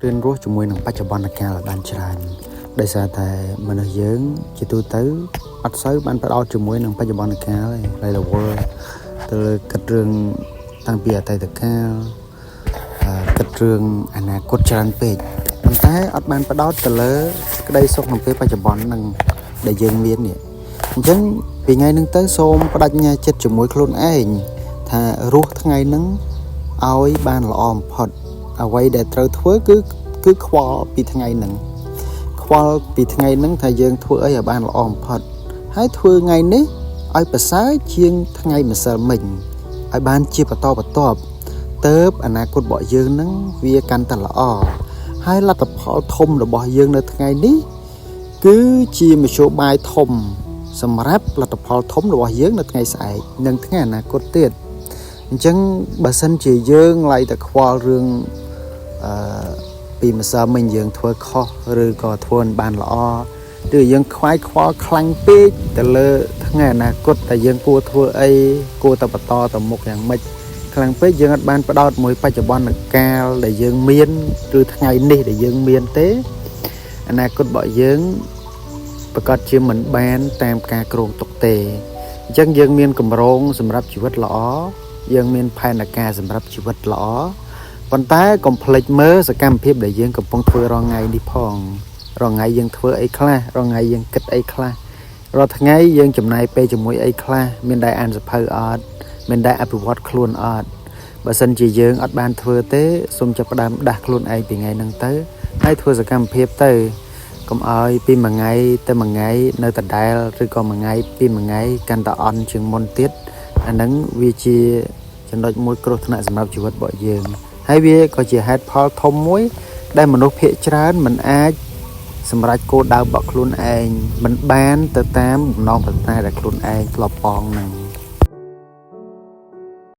រៀនរស់ជាមួយនឹងបច្ចុប្បន្នកាលឲ្យបានច្រើនដោយសារតែមនុស្សយើងជាទូទៅអត់សូវបានផ្ដោតជាមួយនឹងបច្ចុប្បន្នកាលទេហើយរវល់ទៅលើគិតរឿងតាំងពីអតីតកាលគិតរឿងអនាគតច្រើនពេកប៉ុន្តែអត់បានផ្ដោតទៅលើក្តីសុខក្នុងពេលបច្ចុប្បន្ននឹងដែលយើងមាននេះអញ្ចឹងពីថ្ងៃហ្នឹងទៅសូមបដិញ្ញាចិត្តជាមួយខ្លួនឯងថារស់ថ្ងៃហ្នឹងឲ្យបានល្អបំផុតអ្វីដែលត្រូវធ្វើគឺខ្វល់ពីថ្ងៃហ្នឹងខ្វល់ពីថ្ងៃហ្នឹងថាយើងធ្វើអីឲ្យបានល្អបំផុតហើយធ្វើថ្ងៃនេះឲ្យប្រសើរជាងថ្ងៃម្សិលមិញឲ្យបានជាបន្តបន្ទាប់ទៅអនាគតរបស់យើងហ្នឹងវាកាន់តែល្អហើយលទ្ធផលធំរបស់យើងនៅថ្ងៃនេះគឺជាមធ្យោបាយធំសម្រាប់លទ្ធផលធំរបស់យើងនៅថ្ងៃស្អែកនិងថ្ងៃអនាគតទៀតអញ្ចឹងបើសិនជាយើងឡៃតែខ្វល់រឿងអឺពីម្សិលមិញយើងធ្វើខុសឬក៏ធ្វើមិនបានល្អឬយើងខ្វាយខ្វល់ខ្លាំងពេកទៅលើថ្ងៃអនាគតតែយើងគួរធ្វើអីគួរតែបន្តទៅមុខយ៉ាងម៉េចខ្លាំងពេកយើងអត់បានផ្ដោតមួយបច្ចុប្បន្នកាលដែលយើងមានឬថ្ងៃនេះដែលយើងមានទេអនាគតរបស់យើងប្រកាសជាមិនបានតាមការគ្រោងទុកទេអញ្ចឹងយើងមានកម្រងសម្រាប់ជីវិតល្អយើងមានផែនការសម្រាប់ជីវិតល្អប៉ុន្តែកុំភ្លេចមើលសកម្មភាពដែលយើងកំពុងធ្វើរាល់ថ្ងៃនេះផងរាល់ថ្ងៃយើងធ្វើអីខ្លះរាល់ថ្ងៃយើងគិតអីខ្លះរាល់ថ្ងៃយើងចំណាយពេលជាមួយអីខ្លះមានដែរអានសភៅអត់មានដែរអភិវឌ្ឍខ្លួនអត់បើសិនជាយើងអត់បានធ្វើទេសូមចាប់ផ្ដើមដាស់ខ្លួនឯងពីថ្ងៃហ្នឹងទៅហើយធ្វើសកម្មភាពទៅកុំឲ្យពីមួយថ្ងៃទៅមួយថ្ងៃនៅដដែលឬក៏មួយថ្ងៃពីមួយថ្ងៃកាន់តែអន់ជាងមុនទៀតអាហ្នឹងវាជាចំណុចមួយគ្រោះថ្នាក់សម្រាប់ជីវិតរបស់យើងហើយវាក៏ជាហេតុផលធំមួយដែលមនុស្សភាគច្រើនមិនអាចសម្រេចគោលដៅរបស់ខ្លួនឯងមិនបានទៅតាមបំណងប្រាថ្នាដែលខ្លួនឯងធ្លាប់ប៉ងហ្នឹង។